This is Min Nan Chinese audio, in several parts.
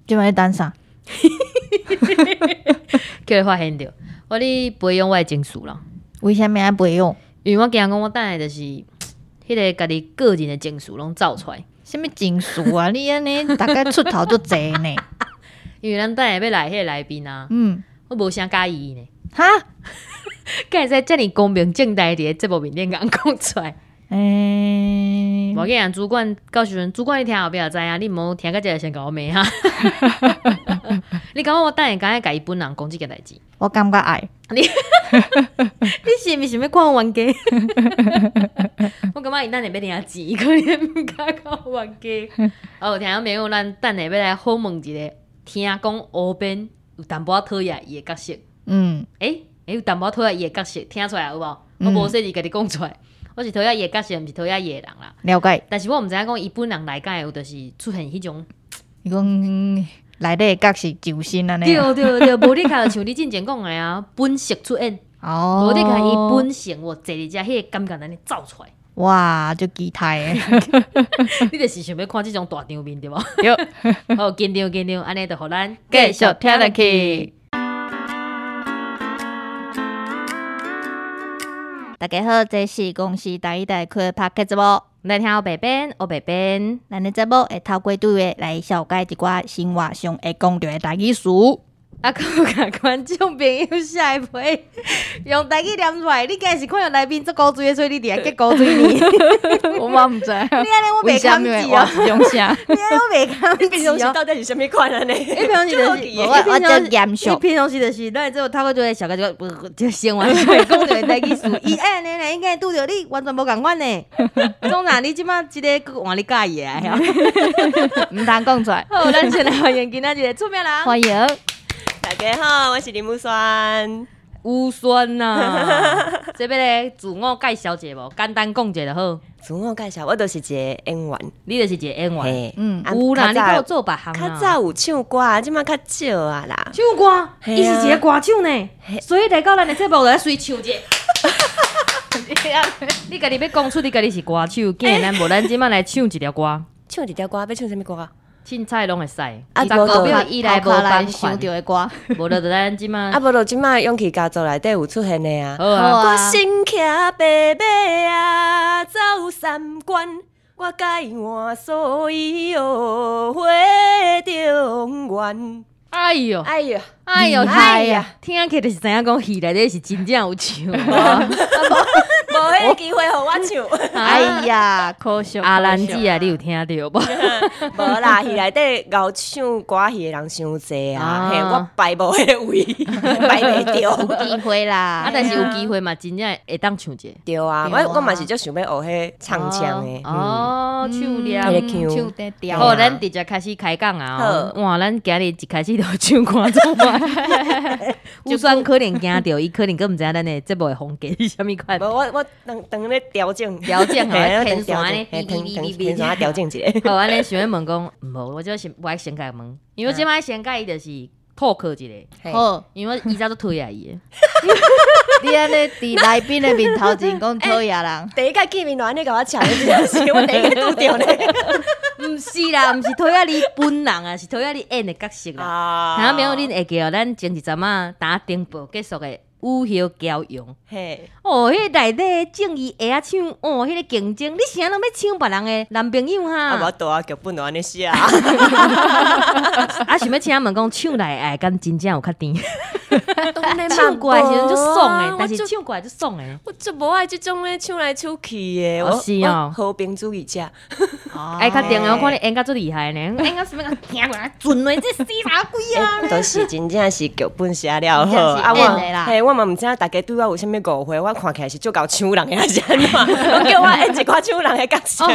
這擺等啥？叫你發現著，我咧培養我的情緒啦。為啥物愛培養？因為我驚講我等下就是彼个家己個人的情緒攏走出來。啥物情緒啊？你按呢逐家出頭足濟呢？因為咱等下欲來彼个來賓啊，我無啥佮意伊呢。哈？敢會使遮爾光明正大佇咧節目面頂共講出來？欸，無緊啊，主管到時陣，主管你聽後壁就知影，你毋好聽到這先共我罵哈。你感覺我等下敢會共伊本人講這件代誌？我感覺愛。你你是毋是想欲看我冤家？我感覺伊等下欲領錢，可能毋敢看我冤家。哦，聽眾朋友，咱等下欲來訪問一個，聽講烏邊有淡薄仔討厭伊的角色。欸，欸，有淡薄仔討厭伊的角色，聽出來有無？我無說你家己講出來。我是討厭伊的角色，毋是討厭伊的人啦。了解。但是我毋知影講伊本人來敢會有，就是出現彼種。伊講內底的角色上身按呢。對對對，無你較像你進前講的啊，本色出演。無你看伊本性，我坐佇遮彼个感覺按呢走出來。哇，足期待的。你就是想欲看這種大場面對無？對。好，緊張緊張，按呢就予咱繼續聽落去。大家好，這是公視台語台開的 Podcast 節目。來聽烏白變，烏白變。咱的節目會透過對話來紹介一寡生活上會講著的台語詞。啊，閣有共觀眾朋友寫的批，用台語念出來。你今日是看著來賓足古錐的，所以你佇遐結古錐呢？我嘛毋知。你按呢我袂堪接哦。這種聲。你按呢我袂堪接哦。你平常時到底是啥物款按呢？你平常時就是，我足嚴肅。你平常時就是，咱這透過這個小個這個，這生活上會講著的台語詞。伊按呢呢，應該拄著你完全無仝款呢。總之你這擺這个閣換你佮意的啊？毋通講出來。好，咱先來歡迎今仔日的出名人。歡迎。大家好，我是林宇萱。宇萱啊，這欲咧自我介紹一下無？簡單講一下就好。自我介紹，我就是一個演員。你就是一個演員。有有啦，你閣有做別項啊。較早有唱歌，這擺較少啊啦。唱歌，伊是一個歌手呢，所以來到咱的節目來隨唱一下。你家己欲講出你家己是歌手，竟然咱無咱這擺來唱一條歌。唱一條歌，欲唱啥物歌啊？凊彩攏會使，啊，無表伊來無版權的歌，無就咱這擺。啊，無就這擺勇氣家族內底有出現的啊。好啊。我身騎白馬啊，走三關，我改換蓑衣哦，回中原。哎喲，哎喲，哎喲，哎呀，聽起來就是知影講戲內底是真正有唱。無彼个機會予我唱。哎呀，可惜。阿蘭姊啊，你有聽著無？無啦，戲內底𠢕唱歌戲的人傷濟啊，嘿，我排無彼个位，排袂著。有機會啦，啊，但是有機會嘛，真正會當唱一下。對啊，我嘛是足想欲學彼唱腔的。哦，唱念，唱得調。好，咱直接開始開講啊！哇，咱今日一開始就唱歌做嘛。宇萱可能驚著，伊可能閣毋知影咱的節目的風格是啥物款。無，我當當咧調整，調整吼，天線咧，天線調整一下。好，按呢想欲問講，無，我這先我愛先共伊問，因為我這擺先共伊就是 talk 一下。好，因為我以前足討厭伊的。你按呢佇來賓的面頭前講討厭人，第一擺見面就按呢共我搶，真正是我第一擺拄著呢。毋是啦，毋是討厭你本人啊，是討厭你演的角色啦。聽沒有？恁會記得咱前一陣仔打頂報結束的雨後驕陽。嘿，哦，彼個內底正義會曉唱，哦，彼個競爭，你啥攏欲搶別人的男朋友哈？啊，無度啊，劇本就按呢寫啊。啊，想欲請問講唱內愛敢真正有較甜？唱歌的時陣足爽的，但是唱歌足爽的。我足無愛這種咧唱來唱去的。哦，是哦，和平主義者。愛較甜的，我看你演甲足厲害呢，演甲啥物聽過來，準的這死啥鬼啊！都是真正是劇本寫了好，啊我，嘿，我嘛毋知影大家對我有啥物誤會，我看起來是足𠢕搶人的，還是按怎？叫我演一寡搶人的角色。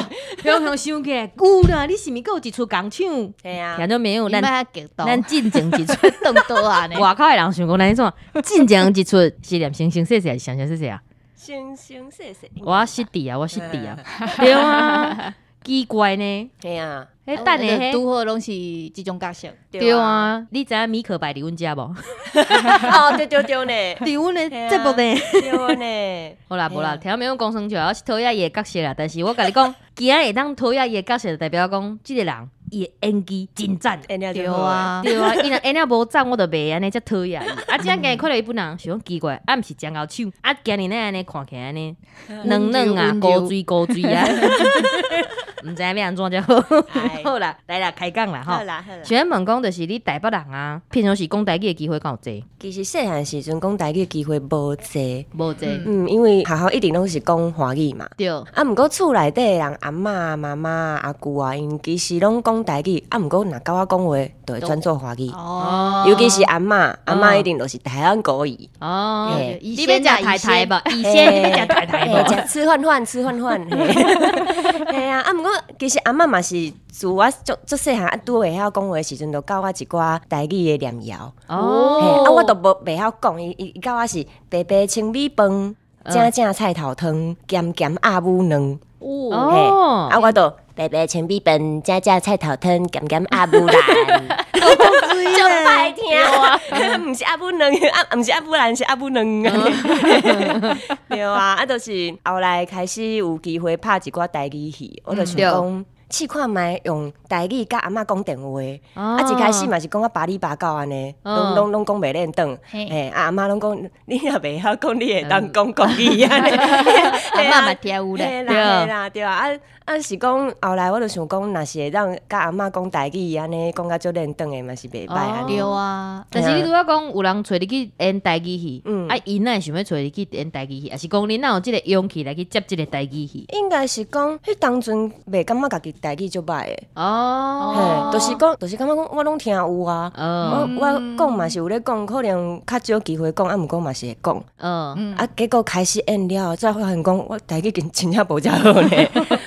雄雄想起來，有啦，你是毋是閣有一齣共搶？嘿啊，聽著沒有？咱進前一齣轉倒啊！外口的人想講咱怎？進前一齣是念生生世世還是生生世世啊？生生世世。我失智啊！我失智啊！對啊，奇怪呢。嘿啊，欸，等下，拄好攏是這種角色。對啊，你知影米可白佇阮遮無？哦，對對對呢，佇阮的節目呢。對呢。好啦，無啦，聽沒有講耍笑，我是討厭伊的角色啦。但是我共你講，今仔會當討厭伊的角色，就代表講這個人。伊的演技真讚。對演了就好啊，對啊，伊若演了無讚，我就袂按呢遮討厭伊。啊，這今日看著伊本人，想講奇怪，啊，毋是真𠢕手，啊，今日呢按呢看起來按呢軟軟啊，古錐古錐啊，毋知影欲按怎才好。好啦，來啦，開講啦吼。好啦好啦。想欲問講，就是你台北人啊，平常時講台語的機會敢有濟？其實細漢時陣講台語機會無濟，無濟。嗯，因為學校一定攏是講華語嘛。啊，毋過厝內底的人，阿嬤啊、媽媽啊、阿舅啊，𪜶其實攏講台語，啊，毋過若佮我講話，就會轉做華語。尤其是阿嬤，阿嬤一定就是台灣國語。嘿你欲食太太無？以前你欲食太太無？食吃飯飯，吃飯飯。嘿啊，啊，毋過其實阿嬤嘛是自我足足細漢啊，拄會曉講話的時陣，就教我一寡台語的念謠。嘿，啊，我都無袂曉講，伊伊伊教我是白白清米飯，正正菜頭湯，鹹鹹鴨母卵。嘿，啊，我就白白清米飯，正正菜頭湯，鹹鹹鴨母卵。足歹聽，毋是鴨母卵，啊，毋是鴨母卵，是鴨母卵。對啊，啊，就是後來開始有機會拍一寡台語戲，我就想講試看覓用台語佮阿嬤講電話。啊，一開始嘛是講甲八里八九按呢，攏攏攏講袂輪轉。嘿，啊，阿嬤攏講你若袂曉講，你會當講國語按呢。阿嬤嘛聽有咧。嘿啦嘿啦，對啊，啊啊是講後來我就想講，若是會當佮阿嬤講台語按呢，講甲足輪轉的嘛是袂歹按呢。對啊，但是你拄仔講有人揣你去演台語戲，啊，𪜶哪會想欲揣你去演台語戲？抑是講你哪有這個勇氣來去接這個台語戲？應該是講，彼當陣袂感覺家己台語足歹的。嘿，就是講，就是感覺講我攏聽有啊。我講嘛是有咧講，可能較少機會講，啊，毋過嘛是會講。啊，結果開始演了，才發現講我台語真真正無遮好呢。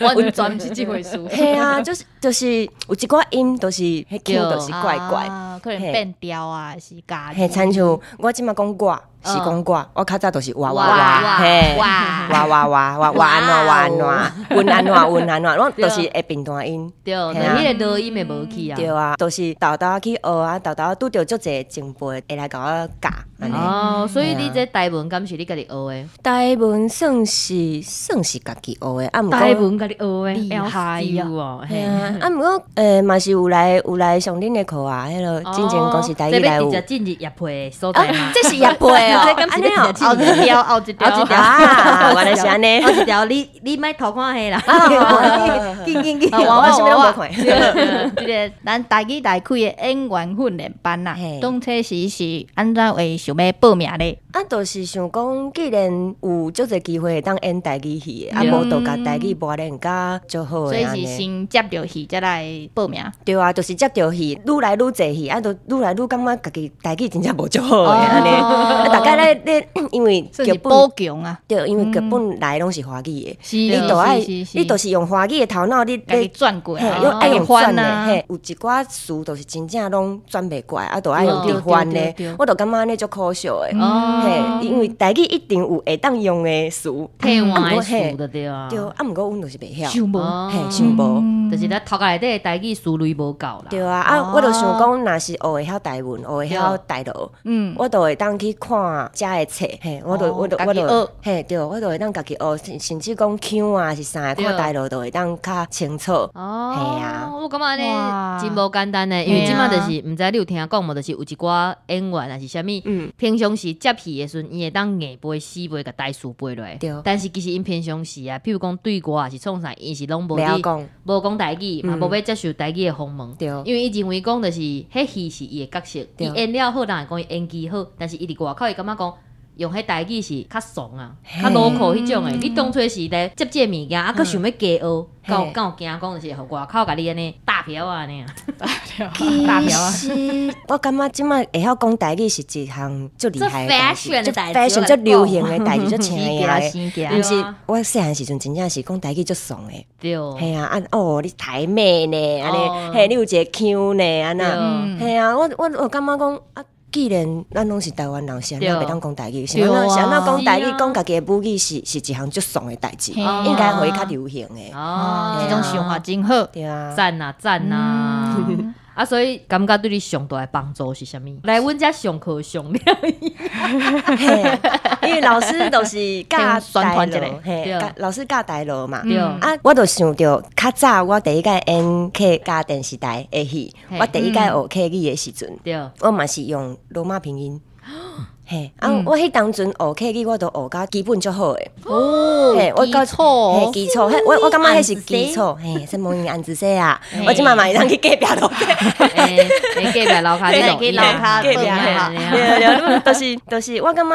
完全毋是這回事。嘿啊，就是有一寡音，就是彼腔，就是怪怪。可能變調啊，是加。嘿，親像我這馬講我是講我，我較早都是哇哇哇，嘿，哇哇哇哇哇按怎哇按怎，阮按怎阮按怎，攏就是會變大音。對，就彼個濁音會無去啊。對啊，就是沓沓去學啊，沓沓拄著足濟前輩會來共我教。哦，所以你這台文敢是你家己學的？台文算是家己學的，啊，毋過台文家己學的，厲害哦！嘿啊，啊，毋過嘛是有來上恁的課啊，彼落進前講是台語來有。直接進入業配的所在嘛？這是業配哦，這敢是後一條，後一條，後一條啊，原來是按呢。後一條，你莫偷看彼啦。緊緊緊，我啥物攏無看。這個咱台語大開的演員訓練班啊，當初時是按怎會想欲報名咧？啊，就是想講，既然有足濟機會會當演台語戲的，啊，無就共台語磨練甲足好的。所以是先接著戲才來報名。對啊，就是接著戲，愈來愈濟戲，啊，就愈來愈感覺家己台語真正無足好的按呢。啊，大概咧咧，因為劇本補強啊。對，因為劇本來攏是華語的，你就愛，你就是用華語的頭腦，你你轉過來，用愛用轉的，嘿，有一寡詞就是真正攏轉袂過來，啊，就愛用直翻的。我就感覺按呢足可惜的，嘿，因為台語一定有會當用的詞，替換的詞就對啊。對，啊，毋過阮就是袂曉，想無，嘿，想無，就是咱頭殼內底的台語思維無夠啦。對啊，啊，我就想講，若是學會曉台文，學會曉台羅，我就會當去看遮的冊，嘿，我就，嘿，對，我就會當家己學，甚至講腔啊是啥，看台羅就會當較清楚。哦，嘿啊，我感覺按呢真無簡單呢，因為這馬就是毋知你有聽講無，就是有一寡演員還是啥物，平常時接戲的時陣，伊會當硬背死背共台詞背落來。但是其實𪜶平常時啊，譬如講對外還是創啥，𪜶是攏無佇無講台語，嘛無欲接受台語的訪問。因為伊認為講就是，彼戲是伊的角色，伊演了好，人會講伊演技好，但是伊佇外口伊感覺講用彼台語是較慫啊，較 local 彼種的。你當初是來接這個物件，啊，閣想欲加學，敢有敢有驚講就是予外口共你按呢打票啊按呢？打票啊！其實我感覺這馬會曉講台語是一項足厲害的代誌，足 fashion 足流行的代誌，足請的。毋是我細漢時陣真正是講台語足慫的。嘿啊，啊哦，你台妹呢？按呢，嘿，你有一個腔呢？按呢，嘿啊，我感覺講啊。既然咱攏是台灣人，是按怎袂當講台語？是按怎是按怎講台語？講家己的母語是一項足慫的代誌，應該予伊較流行的。哦，這種想法真好。對啊，讚啊讚啊！啊，所以感覺對你上大的幫助是啥物？來阮遮上課上了，嘿，因為老師都是教台語，嘿，老師教台語嘛。啊，我就想著較早我第一擺演客家電視台的戲，我第一擺學客語的時陣，我嘛是用羅馬拼音。嘿，啊！我彼當陣學客語，我都學甲基本足好的。哦，嘿，我基礎，嘿，基礎，我感覺彼是基礎。嘿，什麼按子說啊？我這馬嘛會當去隔壁樓。欸，隔壁樓跤，你去樓跤隔壁。對對，就是我感覺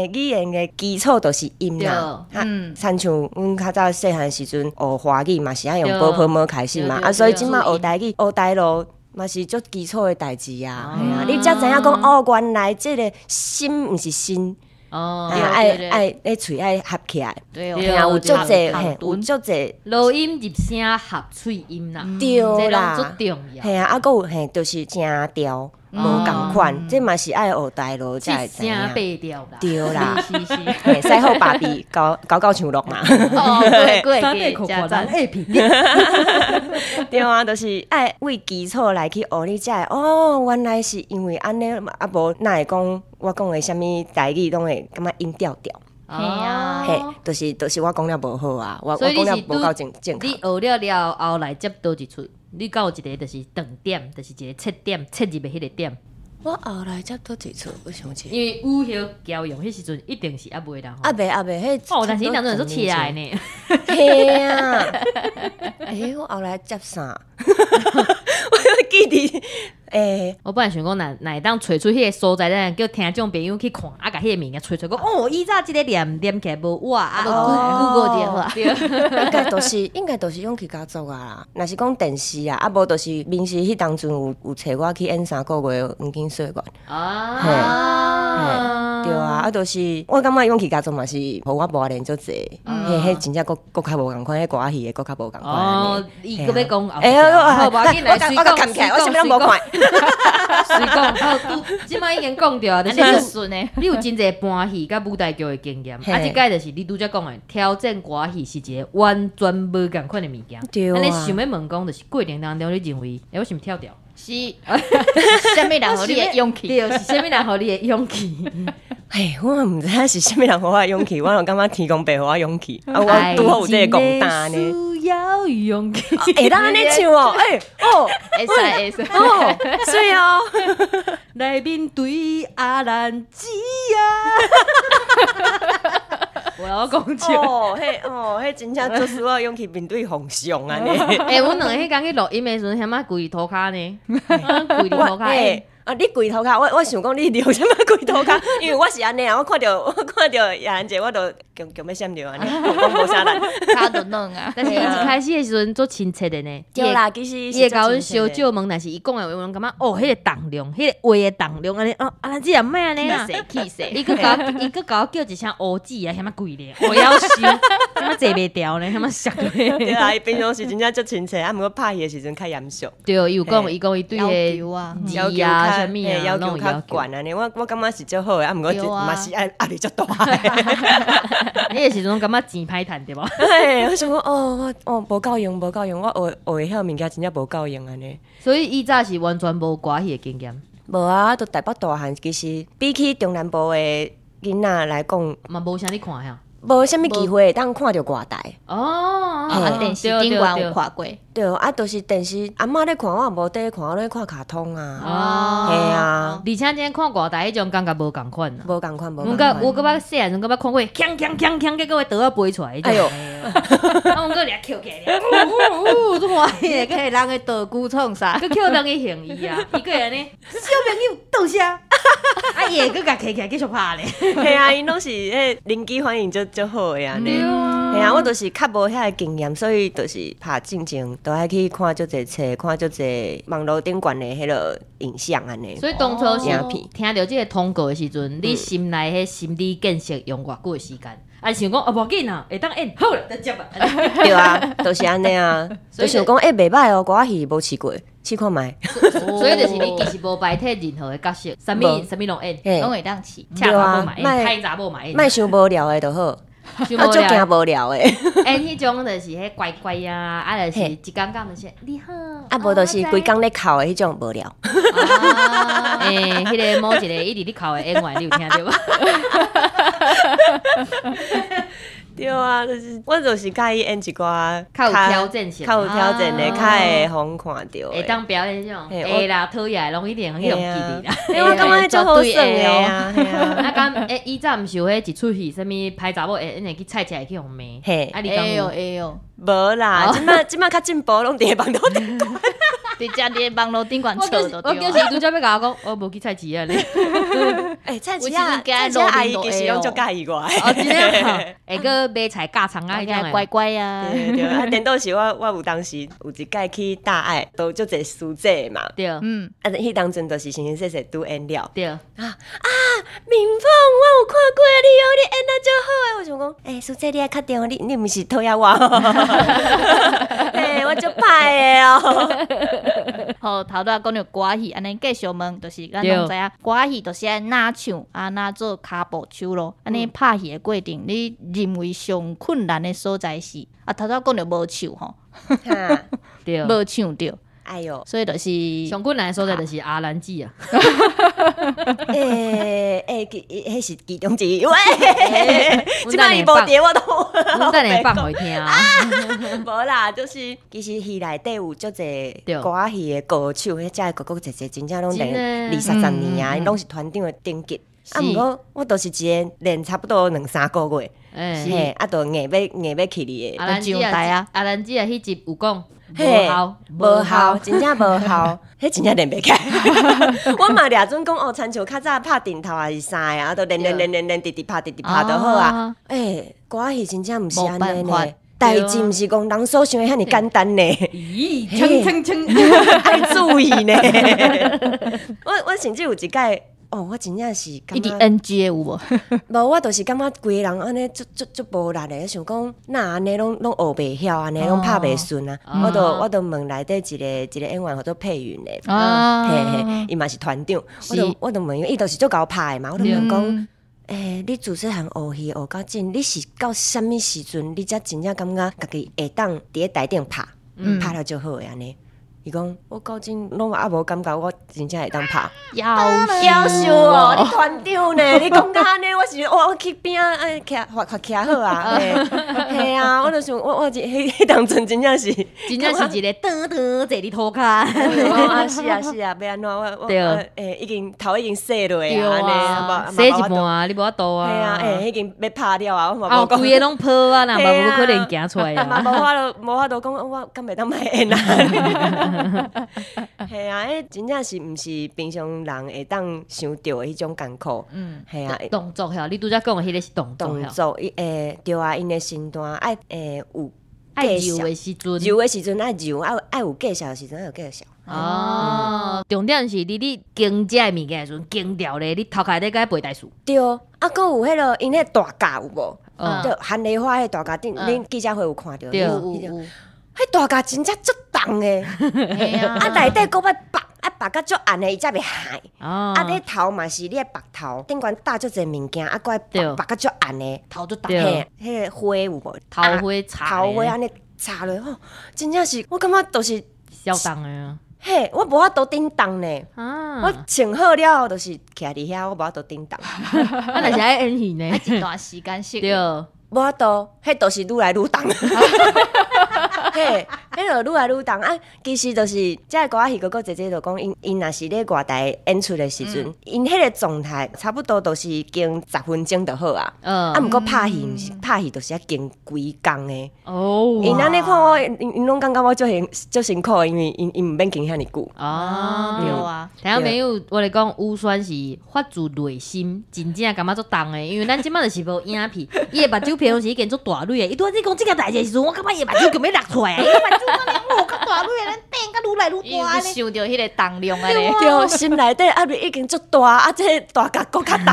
語言的基礎就是音啦。嗯，親像阮較早細漢時陣學華語嘛，是愛用ㄅㄆㄇ開始嘛。啊，所以這馬學台語、學台語。嘛是足基礎的代誌啊，嘿啊，你才知影講哦，原來這個心毋是心，哦，愛愛咧喙愛合起來，對啊，有足濟，嘿，有足濟濁音入聲合喙音啦，對啦，這攏足重要，嘿啊，啊，閣有嘿，就是聲調無仝款，這嘛是愛學台語才會知影。聲八調啦，對啦，是是，嘿，西好芭比九九九唱落嘛，哦，對對，對，咱 A P P。對啊，就是愛為基礎來去學，你才會哦，原來是因為按呢，啊無哪會講我講的啥物台語攏會感覺音調調。嘿啊，嘿，就是我講了無好啊，我講了無夠正正確。你學了了後來接佗一出？你敢有一個就是斷點，就是一個切點切入的彼個點。我後來才佗一出，我想起。因為雨歇驕陽，彼時陣一定是猶未啦。猶未猶未，彼哦，但是彼當陣足起來呢。嘿啊！欸，我後來接啥？我記得，欸，我本來想講，若會當揣出彼個所在，咱叫聽眾朋友去看，啊，共彼個物件揣出，講哦，以早這個念念起來無哇，啊， Google 一下好啊。應該就是勇氣家族啊啦。若是講電視啊，啊無就是民視彼當陣有揣我去演3個月黃金歲月。啊，對啊，啊，就是我感覺勇氣家族嘛是，予我磨練足濟，彼真正閣較無仝款，彼歌仔戲的閣較無仝款。哦，伊閣欲講，欸，好，無要緊，來，我共崁起來，我啥物攏無看。隨講，好，這擺已經講著啊，就是你有真濟搬戲佮舞台劇的經驗，啊，這擺就是你拄才講的挑戰歌戲是一個完全無仝款的物件。對啊。啊，你想欲問講，就是過程當中，你認為，欸，我是毋跳掉？是，啥物人予你的勇氣？對，是啥物人予你的勇氣？嘿，我嘛毋知影是啥物人予我的勇氣，我就感覺天公伯予我勇氣，啊，我拄好有這個戇膽呢。需要勇氣，會當按呢唱哦，欸，哦，會使會使，哦，媠哦，來面對阿蘭子啊！我講笑。哦，彼真正足需要勇氣面對風霜按呢。欸，阮兩個彼工去錄音的時陣，遐仔跪塗跤呢，跪佇塗跤。啊！你跪塗跤，我想講你著啥物跪塗跤，因為我是按呢啊，我看著葉蘭姐，我就強強欲閃著按呢，講無啥力，跤就軟啊。但是伊一開始的時陣足親切的呢。對啦，其實伊會共阮相借問，但是伊講的話，阮攏感覺哦，彼個重量，彼個話的重量按呢，哦，阿蘭姐也莫按呢啦。氣勢，伊閣共我叫一聲烏姊啊，遐仔跪咧，我夭壽，遐仔坐袂牢呢，遐仔摔咧。對啊，伊平常時真正足親切，啊，毋過拍戲的時陣較嚴肅。對，伊有講，伊講伊對個字啊。要求較懸按呢，我感覺是足好的，啊，毋過嘛是壓力足大。彼個時陣感覺錢歹趁對無？嘿，我想講哦，我哦無夠用，無夠用，我學會曉物件真正無夠用按呢。所以以早是完全無歌戲的經驗。無啊，都台北大漢，其實比起中南部的囡仔來講，嘛無啥你看遐。無啥物機會會當看著外台。哦，啊，電視頂懸有看過。對，啊，就是電視阿嬤咧看，我也無綴咧看，我咧看卡通啊。哦，嘿啊。而且這看外台彼種感覺無仝款啊。無仝款，無仝款。我閣捌細漢時閣捌看過，鏘鏘鏘鏘，結果刀仔飛出來。哎喲！啊，阮閣掠抾起來，嗚嗚，足歡喜的，替人的道具創啥？閣捡人去還伊啊，伊閣會按呢，小朋友倒下，啊，伊會閣共揢起來繼續拍咧。嘿啊，𪜶攏是彼臨機反應足好的按呢。嘿啊，我就是較無遐個經驗，所以就是拍進前都愛去看足濟冊，看足濟網路頂懸的彼個影像按呢。所以當初是聽著這個通告的時陣，你心內彼心理建設用偌久的時間？啊，想講哦，無要緊啊，會當演，好啦，就接啊。對啊，就是按呢啊。就想講，欸，袂歹哦，歌仔戲無試過，試看覓。所以就是你其實無排斥任何的角色，啥物啥物攏演，攏會當試。恰查某嘛演，歹查某嘛演，莫傷無聊的就好。我足驚無聊的。演彼種就是彼乖乖啊，啊就是一工工就是你好，啊無就是規工咧哭的彼種無聊。欸，彼个某一个一直咧哭的演員，你有聽著無？對啊，就是我就是佮意演一寡較有挑戰性、較有挑戰的，較會予人看著。會當表演這種，會啦，討厭的攏一定彼種記得啦。欸，我感覺彼足好耍的啊！啊，敢欸，以前毋是有彼一齣戲，啥物歹查某會會去菜市會去予罵？嘿，啊，你講會哦會哦，無啦，這擺較進步，攏佇個網路頂懸。直接佇網路頂懸笑就對。我就是拄才欲共我講，我無去菜市啊咧。欸，菜市仔，菜市仔阿姨其實攏足佮意我。哦，真的。會閣買菜教蔥啊，彼種乖乖啊。對對，啊，顛倒是我有當時有一擺去大愛，都足濟師姐嘛。對。啊，彼當陣就是形形色色拄演了。對。啊啊，明鳳，我有看過你哦，你演得足好的。我想講，欸，師姐你愛確定，你毋是討厭我？欸，我足歹的哦。好，頭拄仔講著歌戲，按呢繼續問，就是咱攏知影，歌戲就是愛若唱啊，若做跤步手咯。按呢拍戲的過程，你認為上困難的所在是？啊，頭拄仔講著無唱吼，對，無唱著。哎喲，所以就是上困難的所在就是阿蘭姊啊。欸欸，彼是其中之一。喂，這擺伊無佇我都，阮等下放予伊聽。無啦，就是其實戲內底有足濟歌戲的高手，彼遮的哥哥姐姐真正攏練二三十年啊，𪜶攏是團長的等級。啊，毋過我就是一個練差不多兩三個月，嘿，啊，就硬欲起哩的。阿蘭姊啊，阿蘭姊啊，彼集有講。無效，無效，真正無效，彼真正練袂起來。我嘛掠準講哦，親像較早拍陣頭抑是啥的啊，都練練練練練，直直拍，直直拍就好啊。欸，歌戲真正毋是按呢呢，代誌毋是講人所想的遐爾簡單呢。咦，衝衝衝，愛注意呢。我甚至有一擺。哦，我真正是一直 NG 的有無？無，我就是感覺規个人按呢足足足無力的，想講哪按呢攏攏學袂曉，按呢攏拍袂順啊！我就問內底一個一個演員號做配雲的，嘿嘿，伊嘛是團長，我就問伊，伊就是足𠢕拍的嘛，我就問講，欸，你自細漢學戲學到這，你是到啥物時陣，你才真正感覺家己會當佇咧台頂拍，拍了足好的按呢？伊講，我到今攏猶無感覺，我真正會當拍。夭壽哦！你團長呢？你講甲按呢，我是我去邊仔按徛徛徛好啊！嘿啊，我就想，我彼當陣真正是，真正是一個轉轉坐佇塗跤。啊是啊是啊，欲按怎我欸已經頭已經洗落啊，洗一半啊，你無法度啊。嘿啊，欸已經欲拍了啊，我嘛無講。規個攏泡啊，啦，嘛無可能行出來啊。嘛無法度，無法度講，我敢會當莫演啊？嘿啊，彼真正是毋是平常人會當想著的彼種艱苦。嗯，嘿啊，動作遐，你拄才講的彼個是動作。動作，伊會對啊，𪜶的身段愛會有愛柔的時陣，柔的時陣愛柔，愛有介紹的時陣愛有介紹。哦，重點是你經這个物件的時陣，經掉咧，你頭殼內底閣咧背台詞。對，啊，閣有彼個𪜶彼大架有無？對，韓麗花彼大架頂，恁記者會有看著？對，有。彼大架真正足重的，啊內底閣欲縛，啊縛甲足硬的，伊才袂害。啊，你頭嘛是你愛縛頭，頂懸搭足濟物件，啊閣愛縛縛甲足硬的，頭足重。嘿，彼個花有無？頭花插。頭花按呢插落吼，真正是我感覺就是痟重的。嘿，我無法度頂動呢。我穿好了後，就是徛佇遐，我無法度頂動。啊，若是愛演戲呢？一段時間適。對。無法度，彼就是愈來愈重。嘿，彼就愈來愈重啊！其實就是這个歌仔戲哥哥姐姐就講，𪜶若是咧外台演出的時陣，𪜶彼个狀態差不多都是經10分鐘就好啊。啊，毋過拍戲毋是，拍戲就是愛經規工的。哦。𪜶按呢看我，𪜶攏感覺我足辛苦的，因為𪜶毋免經遐爾久。哦，對啊。聽眾朋友，我咧講宇萱是發自內心，真正感覺足重的，因為咱這擺就是無影片，伊的目睭平常時已經足大蕊的，伊拄仔你講這件代誌的時陣，我感覺伊的目睭就欲落出來，伊目睭我較大蕊的，咱變甲愈來愈大。伊想著彼个重量按呢，對，心內底壓力已經足大，啊，這個大架閣較重。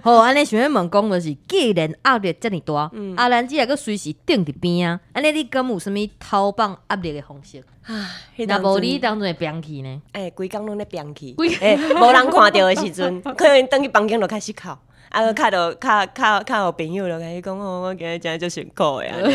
好，按呢想欲問講就是，既然壓力遮爾大，阿蘭姊也閣隨時頂佇邊仔，按呢你敢有啥物透放壓力的方式？若無你當陣會憋氣呢？欸，規工攏咧憋氣，欸，無人看著的時陣，可能轉去房間就開始哭。啊，敲著敲敲敲予朋友就共伊講，哦，我今日真足辛苦的按呢，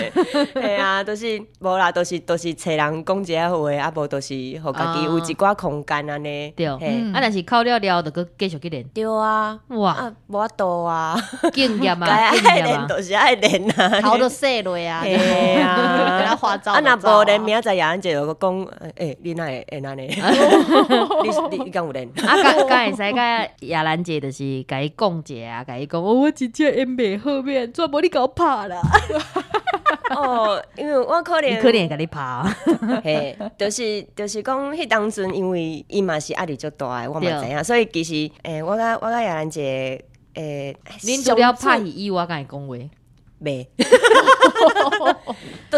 嘿啊，就是無啦，就是揣人講一下話，啊無就是予家己有一寡空間按呢。對，啊，若是哭了了，就閣繼續去練。對啊，哇，啊，無法度啊，敬業啊，該敬業啊，愛練就是愛練啊，頭都洗落啊，嘿啊，啊啊，若無練，明仔載葉蘭姐就閣講，欸，你哪會會按呢？你敢有練？啊，敢會使共葉蘭姐就是共伊講一下，共伊講，哦，我真正演袂好，欲按怎，無你共我拍啦。哦，因為我可能，伊可能會共你拍。嘿，就是講，彼當陣因為伊嘛是壓力足大的，我嘛知影，所以其實，欸，我共葉蘭姐，欸，恁除了拍戲以外，敢會講話？袂，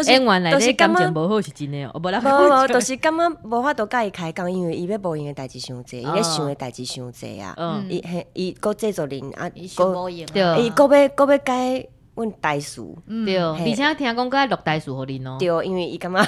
演員內底感情無好是真的哦，無啦，無無，就是感覺無法度共伊開講，因為伊欲無閒的代誌傷濟，伊咧想的代誌傷濟啊。伊嘿，伊閣製作人啊，閣伊閣欲改阮台詞，對，而且聽講閣愛錄台詞予恁哦。對，因為伊感覺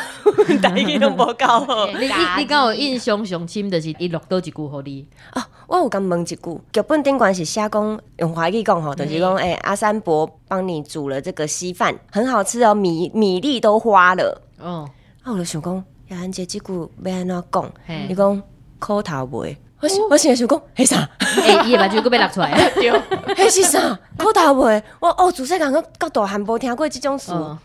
台語攏無夠好。你敢有印象上深，就是伊錄佗一句予你？哦，我有共問一句，劇本頂懸是寫講用華語講吼，就是講，欸，阿三伯幫你煮了這個稀飯，很好吃哦，米粒都花了。哦，啊，我就想講，葉蘭姐這句欲按怎講？伊講苦頭糜。我心裡想講，彼啥？欸，伊的目睭閣欲流出來。對，彼是啥？苦頭糜。我哦，自細漢到大漢無聽過這種詞。啊，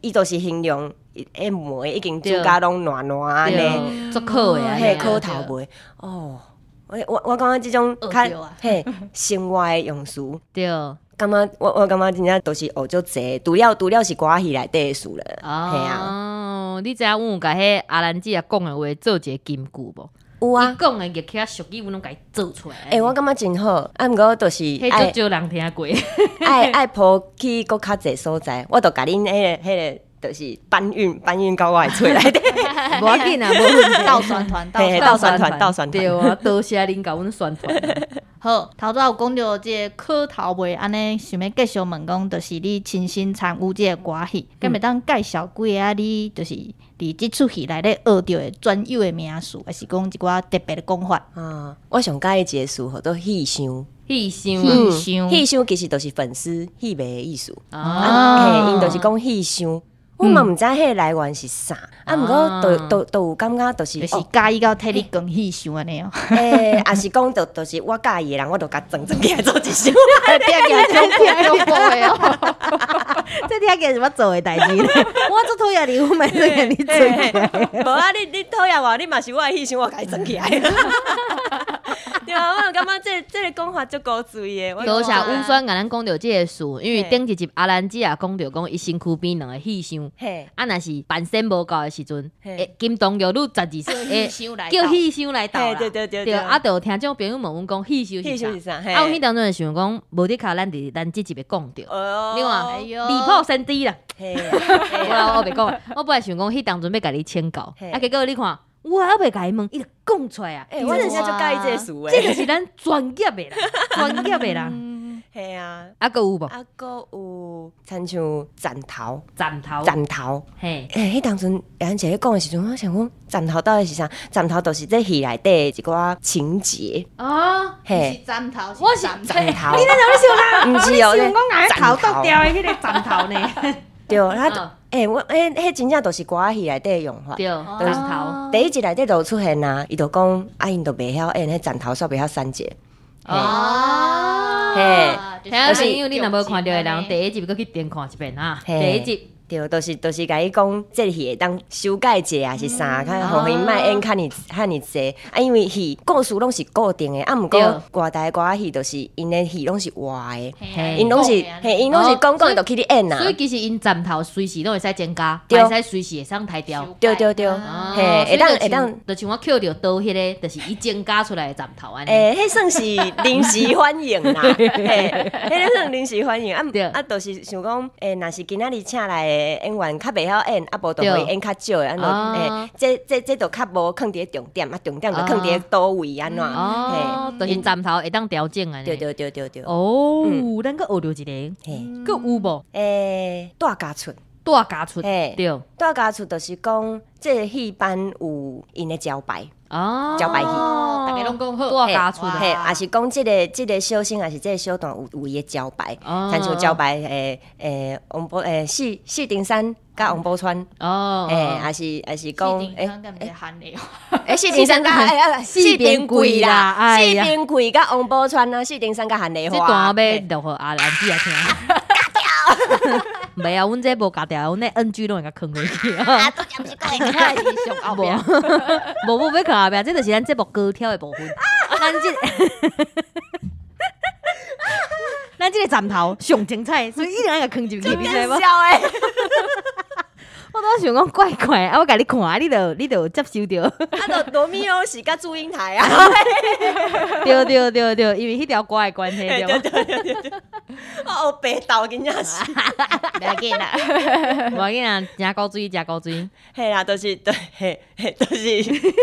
伊就是形容彼糜已經煮甲攏爛爛按呢，足苦的啊。嘿，苦頭糜。哦，我感覺這種較嘿生活的用詞。對。感覺我感覺真正都是學足濟，除了是歌仔戲內底的詞了。嘿啊。你知影阮有共彼阿蘭姐講的話做一個金句無？有啊，伊講的日起俗語，阮攏共伊做出來。欸，我感覺真好，啊，毋過就是彼足少人聽過，愛鋪去閣較濟所在，我就共恁彼個，就是搬運到我的喙內底。無要緊啊，無問題。倒宣傳，倒宣傳，倒宣傳。對啊，多謝恁共阮宣傳。好，頭拄仔有講著這個苦頭糜，按呢想欲繼續問講，就是你親身參與這個歌戲，敢會當介紹幾个你就是佇這齣戲內底學著的專有的名詞，抑是講一寡特別的講法？啊，我上佮意一个詞號做戲箱。戲箱，戲箱，戲箱其實就是粉絲戲迷的意思。啊，嘿，𪜶就是講戲箱。我嘛毋知彼个來源是啥，啊，毋過都有感覺就是就是佮意到替你扛戲箱按呢哦。欸，抑是講就是我佮意的人，我就共裝裝起來做一箱。聽起來足恐怖的哦。這聽起來是我做的代誌咧。我足討厭你，我嘛會共你裝起來。無啊，你討厭我，你嘛是我的戲箱，我共伊裝起來。對啊，我就感覺這個講法足古錐的。多謝宇軒共咱講著這个詞，因為頂一集阿蘭姐也講著講，伊身軀邊兩个戲箱。啊，若是扮身無夠的時陣，金童玉女12歲，叫戲箱來鬥啦。對對對對，啊，就有聽眾朋友問阮講戲箱是啥？啊，阮彼當陣就想講，無的確咱佇咱這集會講著。你看，未卜先知啦。我袂講，我本來想講彼當陣欲共你請教，啊，結果你看。我猶未共伊問，伊就講出來啊！欸，我真正足佮意這個詞這就是咱專業的啦，專業的啦。嘿啊，啊，閣有無？啊，閣有，親像斬頭，斬頭，斬頭。嘿，欸，彼當陣葉蘭姐咧講的時陣，我想講斬頭到底是啥？斬頭就是這戲內底的一寡情節。哦，嘿，是斬頭，我是斬頭。你咧想咧想啥？毋是哦，你想講頭剁掉的彼个斬頭呢？對，啊，欸，我彼真正就是歌仔戲內底的用法。對，斬頭。第一集內底就有出現啊，伊就講啊，𪜶就袂曉演，彼斬頭煞袂曉刪節。哦，嘿，聽朋友，你若無看著的人，第一集閣去重看一遍哈。第一集。對，就是共伊講，這個戲會當修改一下，抑是啥，較予𪜶莫演較爾遐爾濟。啊，因為戲故事攏是固定的，啊，毋過外台歌仔戲就是𪜶的戲攏是活的，𪜶攏是嘿，𪜶攏是講講就去咧演啊。所以其實𪜶斬頭隨時攏會使增加，會使隨時會使刣掉。對對對，嘿，會當，就像我抾著刀彼个，就是伊增加出來的斬頭按呢。欸，彼算是臨時反應啦，嘿，彼个算臨時反應，啊啊，就是想講，欸，若是今仔日請來的演員較袂曉演，啊無就予伊演較少的，按怎，欸，這就較無囥佇咧重點，啊重點就囥佇咧佗位按怎，哦，就是斬頭會當調整按呢。對對對對對。哦，咱閣學著一个，閣有無？欸，帶家出，帶家出，對，帶家出就是講這个戲班有𪜶的招牌。招牌戏。逐家攏講好，大家出嘿，也是講這個小生，也是這個小段有伊的招牌，親像招牌王寶四重山佮王寶釧，也是講四重山佮四重櫃啦，四重櫃佮王寶釧啊，四重山佮韓麗花。這段欲錄予阿蘭姊來聽。袂啊，阮這無咬掉，阮那 NG 攏會共囥過去。啊，都毋是講會開是上後壁。無無欲囥後壁，這就是咱節目高挑的部分。咱這個站頭上精彩，所以一定愛共囥入去，你知無？我都想講怪怪，啊！我共你看，你就接受著。啊，就羅密歐是佮祝英台啊。對對對對，因為彼條歌的關係對。對對對對。我黑白鬥真正是。袂要緊啦，無要緊啦，誠古錐，誠古錐。嘿啦，就是對，嘿，嘿，就是。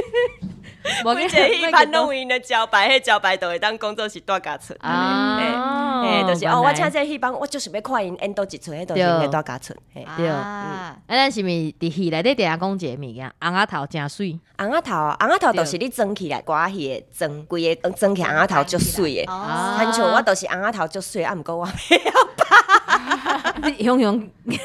每一個戲班攏有𪜶的招牌，彼招牌就會當講做是大家出。啊，嘿，就是哦，我請這個戲班，我就是欲看𪜶演佗一齣，彼就是𪜶的大家出。對，啊，咱是毋是佇戲內底定定講一個物件？尪仔頭誠媠。尪仔頭，尪仔頭就是你妝起來，歌仔戲的妝，規個妝起來尪仔頭足媠的。親像我就是尪仔頭足媠，啊，毋過我袂曉拍。你雄雄，你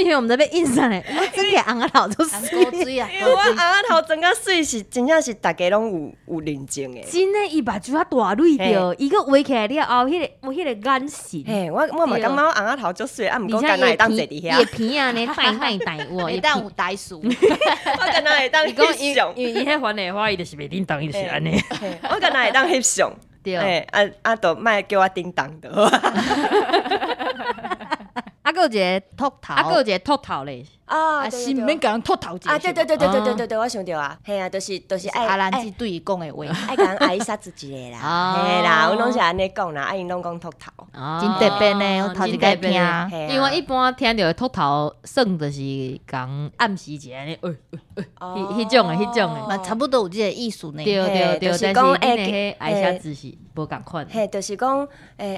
雄雄毋知欲演啥咧？我妝起來尪仔頭足媠啊！因為我尪仔頭妝較媠是真正是逐家攏有認證的。真的，伊目睭較大蕊著，伊閣畫起來了後，彼個有彼個眼神。嘿，我嘛感覺我尪仔頭足媠，啊，毋過敢若會當坐佇遐。伊的鼻仔呢，帶帶帶有，會當有台詞。我敢若會當翕相，因為伊彼番的話，伊就是袂叮當，伊就是按呢。我敢若會當翕相。對。啊啊，就莫叫我叮當就好。啊，閣有一個禿頭，啊，閣有一個禿頭咧。啊，是毋免共人禿頭。啊，對對對對對對對對，我想著啊，嘿啊，就是愛阿蘭姊對伊講的話，愛共人愛殺自己的啦，嘿啦，阮攏是按呢講啦，啊，𪜶攏講禿頭，真特別呢，我頭一擺聽。因為一般聽著禿頭，算就是共暗示一下按呢，彼種的，彼種的，嘛差不多有這個意思呢。對對對，就是講欸，愛殺字是無仝款。嘿，就是講，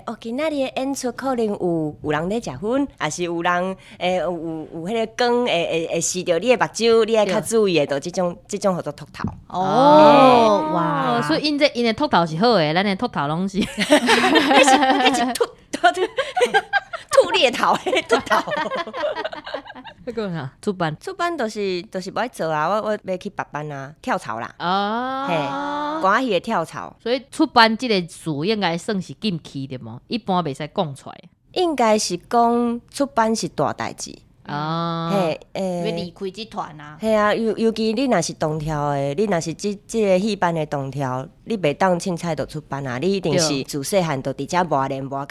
哦，今仔日的演出可能有人咧食薰，抑是有人有彼個光。會射著你的目睭，你愛較注意的，就這種叫做禿頭。哦，哇！所以𪜶這𪜶的禿頭是好的，咱的禿頭攏是，彼是禿獵頭，禿頭。彼個啥？出班？出班就是無愛做啊！我欲去別班啊，跳槽啦。哦，嘿，歌仔戲的跳槽。所以出班這個词應該算是禁忌對無？一般袂使講出來。應該是講出班是大代誌。啊，嘿，欲離開這團啊！嘿啊，尤其你若是動跳的，你若是這個戲班的動跳，你袂當凊彩就出班啊！你一定是自細漢就佇遮磨練磨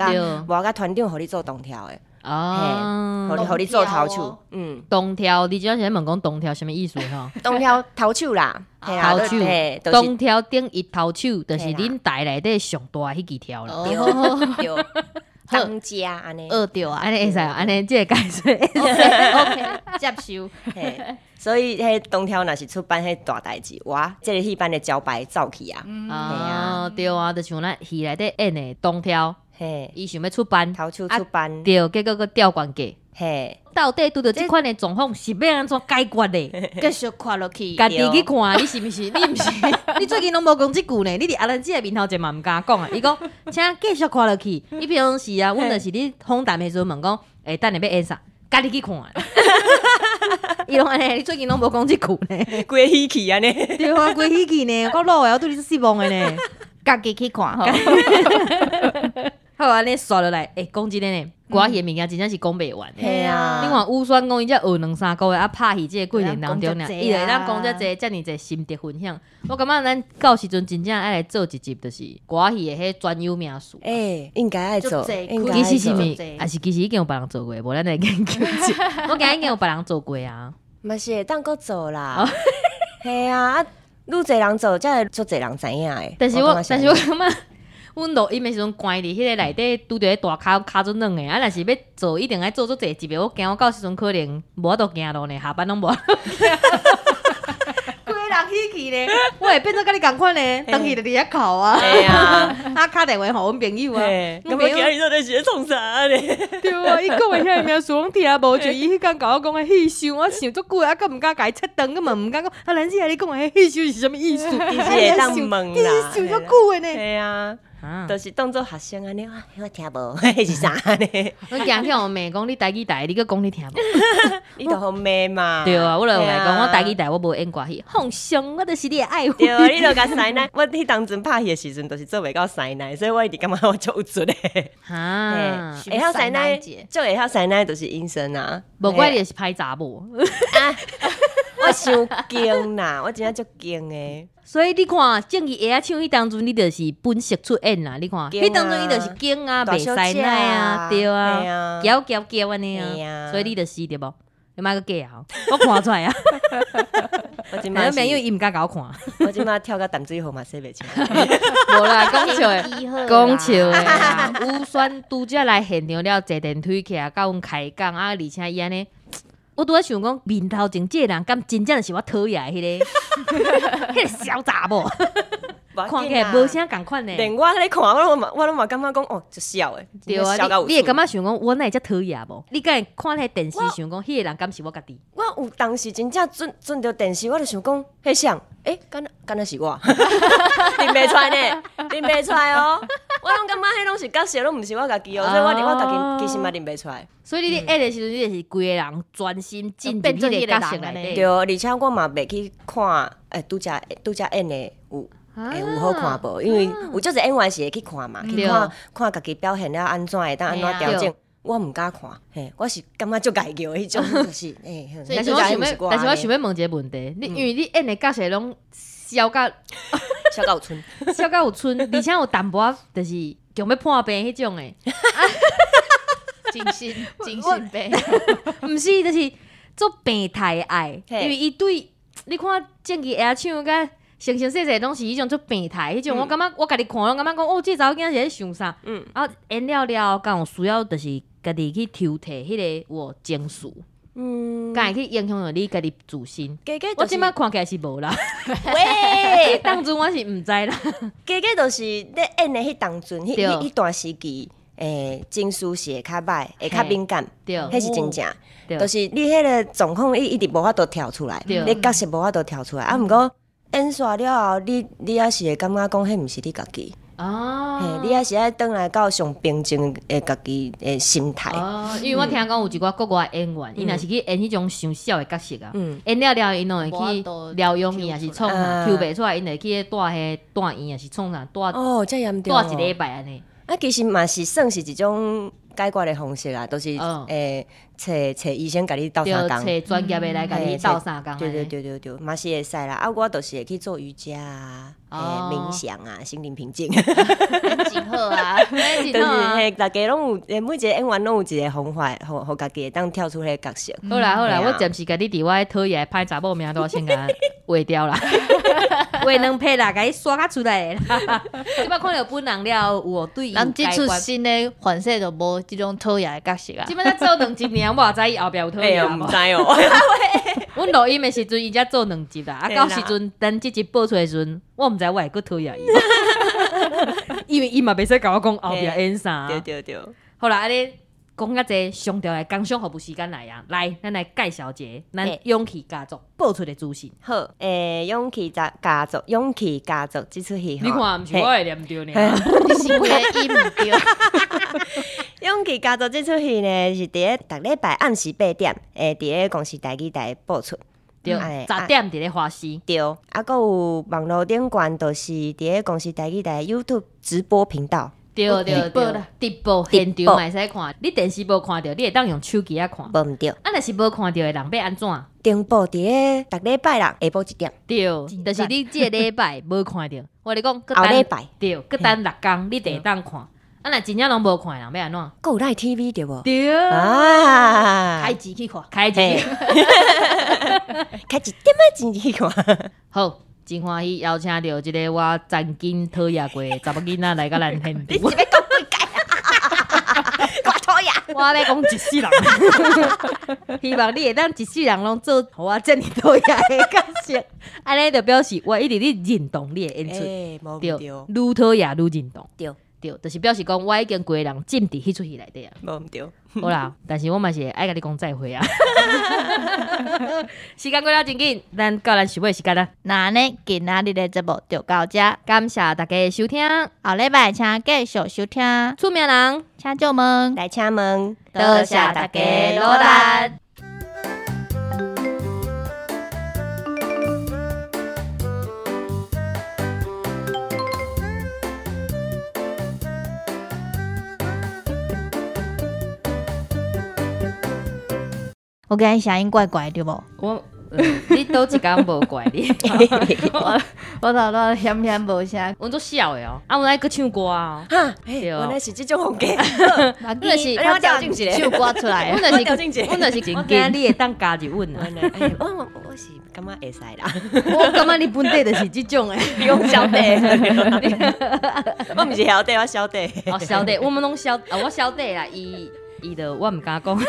甲團長予你做動跳的。哦，予你做頭手，嗯，動跳，你這是問講動跳啥物意思吼？動跳頭手啦，頭手，動跳頂一頭手，就是恁台內底上大彼支跳啦。對。當家按呢，學著啊，按呢會使，按呢這個解釋，OK，接受。所以彼動跳若是出班彼大代誌，哇，這個戲班的招牌走去啊。啊，對啊，就像咱戲內底演的動跳，嘿，伊想欲出班，頭手出班，對，結果閣調懸價。嘿，到底拄著這款的狀況是欲按怎解決的？繼續看落去，家己去看，你是毋是？你毋是？你最近攏無講這句呢？你佇阿蘭姊的面頭前嘛毋敢講啊！伊講，請繼續看落去。你平常時啊，阮就是咧訪談的時陣問講，等下欲演啥？家己去看。伊攏按呢，你最近攏無講這句呢？規个喜氣按呢？對啊，規个喜氣呢，夠老的，我對你失望的呢。家己去看吼。好，按呢煞落來，講真的呢，歌仔戲的物件真正是講袂完的。嘿啊！你看宇萱講伊才學兩三個月，啊拍戲這個過程當中爾，伊就會當講遮濟遮爾濟心得分享。我感覺咱到時陣真正愛來做一集，就是歌仔戲的彼專有名詞。應該愛做。其實是毋是？抑是其實已經有別人做過，無咱來研究一下。我感覺已經有別人做過啊。嘛是會當閣做啦。嘿啊，愈濟人做，才會足濟人知影的。但是我感覺。阮錄音的時陣關佇彼個內底，拄著彼大跤跤足軟的，啊，若是欲做，一定愛做足濟集的。我驚我到時陣可能無法度行路呢，下班攏無。規人人喜氣呢，我會變做佮你仝款呢，轉去就佇遐哭啊，嘿啊，啊敲電話予阮朋友啊，阮朋友咁我今日到底是咧創啥呢？對啊，伊講的遐个名詞攏聽無，就伊彼工共我講的戲想，我想足久的，啊，閣毋敢共伊切斷，閣嘛毋敢講。啊，蘭姐啊，你講的彼戲想是啥物意思？其實會當問其啦，實想足久的呢。嘿啊，啊就是當做學生按呢，啊，我聽無，彼是啥呢？我驚去予罵講你台語台，你閣講你聽無？你就予罵嘛。對啊，我就來講，我台語台。台我無演歌戲，放鬆，我就是你的愛對啊，你就共師奶，我彼當陣拍戲的時陣，就是做袂到師奶，所以我一直感覺我足有罪的。哈，會曉師奶，足會曉師奶就是醫生啊。無怪你是歹查某。我傷驚啦，我真正足驚的。所以你看，正義會曉唱彼當陣，你就是本色出演啦。你看，彼當陣伊就是驚啊，袂師奶啊，對啊，嬌嬌嬌按呢啊，所以你就是對無？你莫閣假啊！我看出來啊！我這擺朋友伊毋敢共我看，我這擺跳到淡水河嘛洗袂清。無啦，講笑的，講笑的啦。宇萱拄才來現場了，坐電梯起來，佮阮開講啊，而且伊按呢。我拄仔想講，面頭前這个人敢真正是我討厭的彼个痟查某，看起來無啥仝款呢。連我咧看，我攏嘛感覺講哦，足痟的。對啊，你會感覺想講，我哪會遮討厭無？你敢會看彼個電視想講，彼个人敢是我家己？我有當時真正準準著電視，我就想講，彼誰？欸，敢若是我？認袂出來呢，認袂出來哦。我攏感覺彼攏是角色，攏毋是我家己哦，所以我家己其實嘛認袂出來。所以你咧演的時陣，你就是規個人專心進入彼個角色內底。對，而且我嘛袂去看，欸，拄才演的有會有好看無？因為有足濟演員是會去看嘛，去看看家己表現了按怎，會當按怎調整。我毋敢看，嘿，我是感覺足家叫彼種，就是欸。但是我想欲，但是我想欲問一个問題，你因為你演的角色攏痟甲痟甲有賰，痟甲有賰，而且有淡薄仔就是強欲破病彼種的。精神病，毋是，就是做病態的愛，因為伊對你看正義會曉唱甲生生世世攏是彼種足病態彼種，我感覺我家己看攏感覺講哦，這查某囝是咧想啥？啊，演了了後，敢有需要就是家己去抽提彼个有情緒，敢會去影響著你家己自身。我這擺看起來是無啦，喂，當陣我是毋知啦。加加就是咧演的彼當陣，彼段時期。欸，情緒是會較歹，會較敏感，彼是真正。就是你彼个狀況，伊一直無法度跳出來，你角色無法度跳出來。啊，毋過演煞了後，你抑是會感覺講，彼毋是你家己。哦，嘿，你抑是愛轉來到上平靜的家己的心態。哦，因為我聽講有一寡國外演員，伊若是去演彼種傷痟的角色啊，演了了，𪜶攏會去療養院，抑是創啥，抽袂出來，𪜶會去住彼住院，抑是創啥，住哦，遮嚴重，住一禮拜按呢。啊，其實嘛是算是一種解決的方式啦，就是欸，揣醫生共你鬥相共，揣專業的來共你鬥相共。對對對對對，嘛是會使啦。啊，我就是會去做瑜伽啊，冥想啊，心靈平靜。真好啊，就是嘿，大家攏有，每一個演員攏有一個方法，予家己會當跳出彼个角色。好啦好啦，我暫時共你佇我討厭的歹查某名單先共劃掉啦，劃兩撇啦，共伊刷較出來啦。這擺看著本人了，有哦，對伊有人這出改觀。新的反正就無這種討厭的角色啊。這擺才做兩集爾，我也知伊後壁有討厭無。毋知哦。阮錄音的時陣，伊才做兩集啦，啊，到時陣等這集播出的時陣，我毋知我會閣討厭伊，因為伊嘛袂使共我講後壁演啥。對對對。好啦，按呢講遮濟上重要的工商服務時間來啊，來，咱來介紹一下咱勇氣家族播出的資訊。好，欸，勇氣家族，勇氣家族這齣戲，你看，毋是我會念著爾，你是規个音毋對。勇氣家族這齣戲呢，是佇咧逐禮拜暗時8點，會佇咧公視台語台播出。對，10點佇咧華視。對，啊，閣有網路頂懸，就是佇咧公視台語台 YouTube 直播頻道。對對對，直播現場嘛會使看，你電視無看著，你會當用手機仔看。無毋對。啊，若是無看著的人欲按怎？重播佇咧逐禮拜六下晡1點。對，就是你這个禮拜無看著，我咧講，後禮拜。對，閣等6工，你就會當看。啊，若真正攏無看的人欲按怎？閣有 LINE TV 對無？對。啊，開錢去看，開錢。開一點仔錢去看。好。真歡喜邀請著這个我曾經討厭過的查某囡仔來佮咱現場。你是欲講幾擺啊？我討厭。我欲講一世人，希望你會當一世人攏做予我遮爾討厭的角色，按呢就表示我一直咧認同你的演出，欸，無毋對，對，愈討厭愈認同，對，對，就是表示講我已經規个人浸佇彼齣戲內底啊。無毋對。好啦，但是我嘛是會愛共你講再會啊。時間過了真緊，咱到咱收尾時間啦。那按呢，今仔日的節目就到遮，感謝大家的收聽，後禮拜請繼續收聽，出名人，請借問，來請問，多謝大家努力。我感覺聲音怪怪對無？我，你佗一工無怪你，我頭拄險險無聲，阮足痟的哦，啊，阮愛閣唱歌啊，哈，對原來是這種風格。阮就是我調整一下唱歌出來阮就是我調整一下阮就是真緊。你會當加入阮啊？我是感覺會使啦，我感覺你本底就是這種的。你講小弟，我毋是小弟，我小弟。哦，小弟，我們攏小，哦，我小弟啦，伊就我毋敢講。